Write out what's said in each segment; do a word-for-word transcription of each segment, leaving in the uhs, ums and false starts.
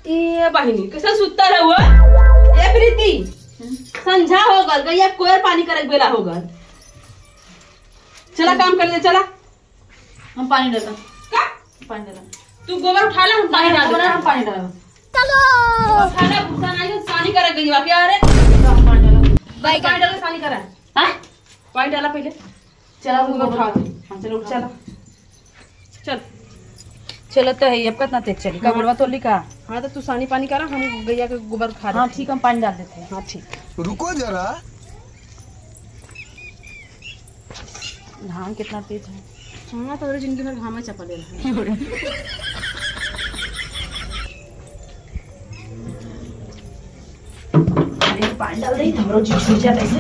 ए बहिनी, कैसे सुत्ता रहुआ? ए प्रीति, संझा हो गल, गैया कोयर पानी करे के बेला हो गल। चला काम कर ले, चला। हम पानी डाला। का? पानी डाला। तू गोबर उठा ला, हम पानी डाल देते। हम पानी डाला। चलो। उठा ला, भूसा नहीं, सानी करे गई बा क्या रे? हम पानी डाला। बैगन। पानी डाला, सानी करा। हाँ? पानी डाला पहले। चला, हम गोबर उठाओ। हाँ, चलो, उठाओ। चला। चल। चलत तो है, अब कितना तेज चली? का हाँ। गोबरवा तोड़ ली का? हाँ, तो तू सानी पानी करा, हम गैया के गोबर उठा हाँ, देते हैं। ठीक, हम पानी डाल देते हैं। हाँ, ठीक। रुको जरा। धान कितना तेज है। हाँ, तो जिंदगी भर घामे चपले रहे। अरे, पानी डाल दे, हमरो जी छूट जाता है।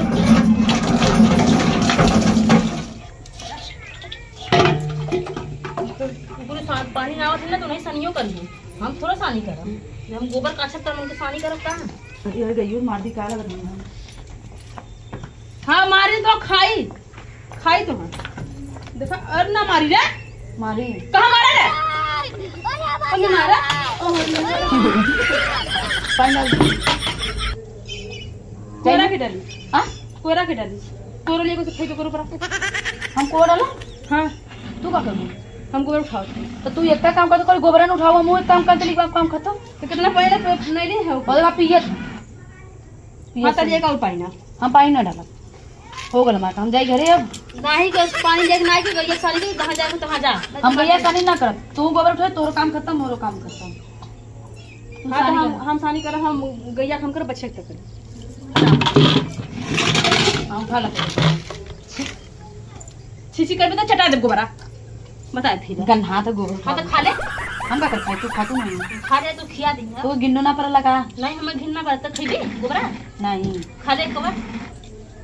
तो कुकुर सा-, पानी ना आवत है ना, तो नहीं सनियो करी। हम थोड़ा सानी करब। जब हम गोबर काछब, तब हमके सानी करब का? अरे, अरे, गइयो मार दी, का लगत है? हाँ, मारी तो खाई। खाई तो है। देखा, और ना मारी रे। मारी। कहाँ मारा रे? कौन मारा? पानी डाल दे। कोयरा के डाली। हाँ? कोयरा के डाली। तोरो लिए कुछ खाई तो करो परा। हम कोयरा डाला? हाँ। तू का करबू? हम गोबर उठाओ। तो तू एक काम कर, तो कोई गोबरन उठाओ, हम एक काम कर, चली काम, काम खत्म। तो कितना पहले पे-, नहीं रही है ऊपर। और आप पियत। हाँ, तो लेके आओ पानी ना। हम पानी ना डालब। हो गल हमार काम, हम जाई घरे अब। नाही के पानी लेके ना आए के गैया सानी के, कहाँ जाए के तहाँ जा। हम गैया सानी ना करब। तू गोबर उठे, तोरो काम खत्म, मोरो काम खत्म। तू हाँ, तो सानी हम, कर। हम सानी करब, हम गैया के हम करब, बछिया के तू करब। हाँ, उठा ला। छी, छी करबे तो चटा देब गोबरा। बताए फिर। गन्हात गोबर हाँ, तो खा ले। हम का कर खाई, तू खा तू नहीं। खा ले, तू खिया दी है। तू गिन्नो ना पड़ला का? नहीं, हमें घिन्ना पड़ता, खइबे गोबरा? नहीं। खा ले एक बार।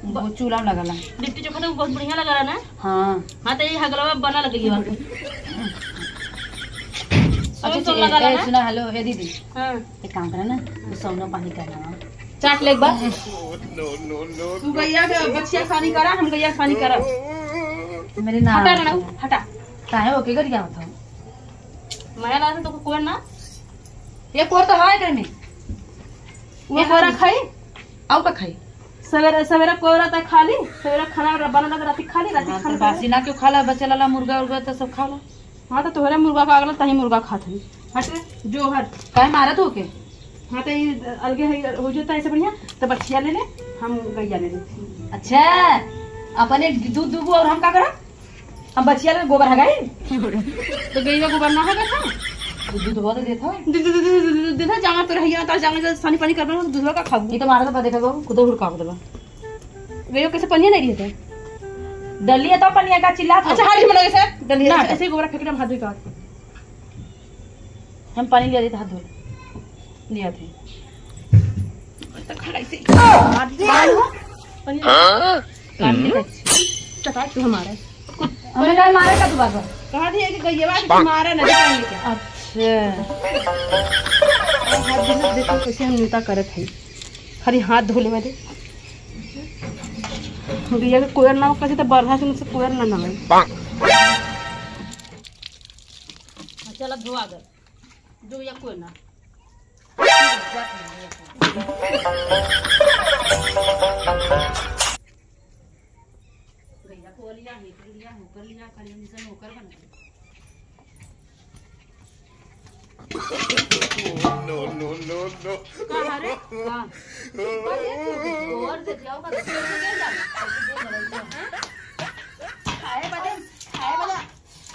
वो चूल्हा में लगला। लिट्टी चोखा तो बहुत बढ़िया लगला ना? हाँ। हाँ, तो ये हगलवा बना लगे ये वाला। अच्छा, सोन सोन ए, लगला ए, ना? सुना, हेलो, ए दीदी। हाँ। एक काम करे ना, तू सोनो पानी करना ना। चाट ले एक बार। तू गैया के बछिया सानी करा, हम गैया सानी करब। मेरे ना हटा ना, हटा। काहे ओके गरियावत हो? माया लागत तो कोर ना। ये कोर तो है घर में। वो ये कोरा हम खाई? आऊ का खाई? सवेरे, सवेरे कोरा त खा ली, सवेरे खाना र-, बनल त राती खा ली, राती हाँ, खाना तो बासी ना क्यों खाला, बचे लाला मुर्गा उर्गा तो सब खाला। हाँ, तो तोहरे मुर्गा का अगला तही मुर्गा खात हई। हट, जो हट। काहे मारत हो के? हाँ, तो ये अलगे है, हो जाता ऐसे बढ़िया, तो बछिया ले ले, हम गैया ले लेते हैं। अच्छा, अपने दूध दूगो और हम का करब? हम बछिया ले गोबर हगाई? तो गैया गोबर ना हगा था? दूध दूध बहुत देत हो। दे, दे, दे, दे, दे, दे, दे, दे, जामा तो रहिया, तो जामा जब सानी पानी करबे ना, दूधवा का खाबू? ये तो मारा तो देखा गो, खुद हुड़का देबा। गयो कैसे पनिया नहीं रहते? डलिया तो पनिया का चिल्लात हो। अच्छा, हाथ मना कैसे? डलिया ना ऐसे, हटा। ऐसे गोबरा फेंक दे, हम हाथ धोई का। हम पानी लिया देते, हाथ धो लिया थे। तो खड़ा ऐसे हाथ दे। पानी हो? पनिया। हाँ? पानी का चटा तू हमारा। हमें काहे मारे का तू बार-बार? कहा दिया कि गैया के मारा ना, पानी का। अच्छा। हाथ धो, देखो कैसे हम नेता करत है। खाली हाथ धो ले मेरे। भैया के कोयर ना हो, कैसे तो बरहा से मुझसे कोयर ना ना लगे। हाँ, चला धोआ गए। जो या कोयर ना। भैया को लिया, हेकर लिया, होकर लिया, खाली हम जैसे नौकर बन गए। No, no, no, no। कहाँ रे? कहाँ? अरे, तू और दे जाओ, बस दे दे ना। हाँ? खाए बदे, खाए बदे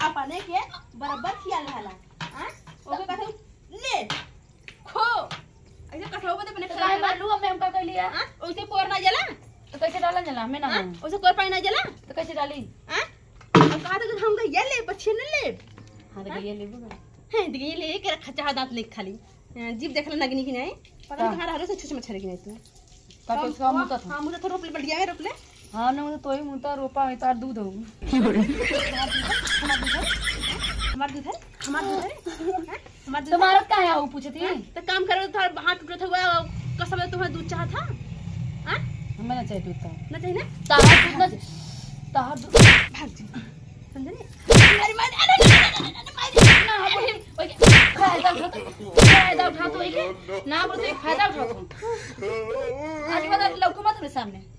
अपने के बराबर खियाल रहला। हाँ? ओके, कहते ले, खो। ऐसे कसरऊ बदे अपने तो खियाल काहे रहला। मारलू, हमें हम का कर लिया? हाँ? ओइसे कोर ना जाला? तो कैसे डाला जाला? हमें ना हाँ? मालूम। ओइसे कोर पानी ना जाला? तो कैसे डाली? हाँ? हम कहा था कि हम गैया ले, बछिया न ले। हाँ, तो हाँ? गैया लेबो ना। हैं, तो गैया ले के रखा चाहा दांत नहीं खाली। हाँ, जीभ देख ले नगनी की नहीं। पता नहीं हाँ। कहाँ रह रहे से छुछ मच्छर की नहीं तू। का हम, तो इसका मुंह तो था। हाँ, मुंह तो रोप ले, बढ़िया है, रोप ले। हाँ, ना, मुंह तो ही मुंह तो रोपा है, तार दूध हो। हमार दूध है, हमार दूध है, हमार दूध है, हमार दूध है, हैं? हमार दूध तो है। मारत का है, वो पूछत ही? हैं? तो काम करो, तो हाथ टूटत हुआ, कसम है, तुम्हारा दूध चाहत था? हाँ? हमें ना चाहिए दूध तो। ना चाहिए ना? तार दूध ना, तार दूध। भाग जी। समझे नहीं? अरे मार, अरे, अरे, अरे, अरे, मार। ना, हम वही, वही, फायदा उठा, फायदा उठा। तो वही के ना बोलते, एक फायदा उठाओ तुम। आज के बाद लौको मत मेरे सामने।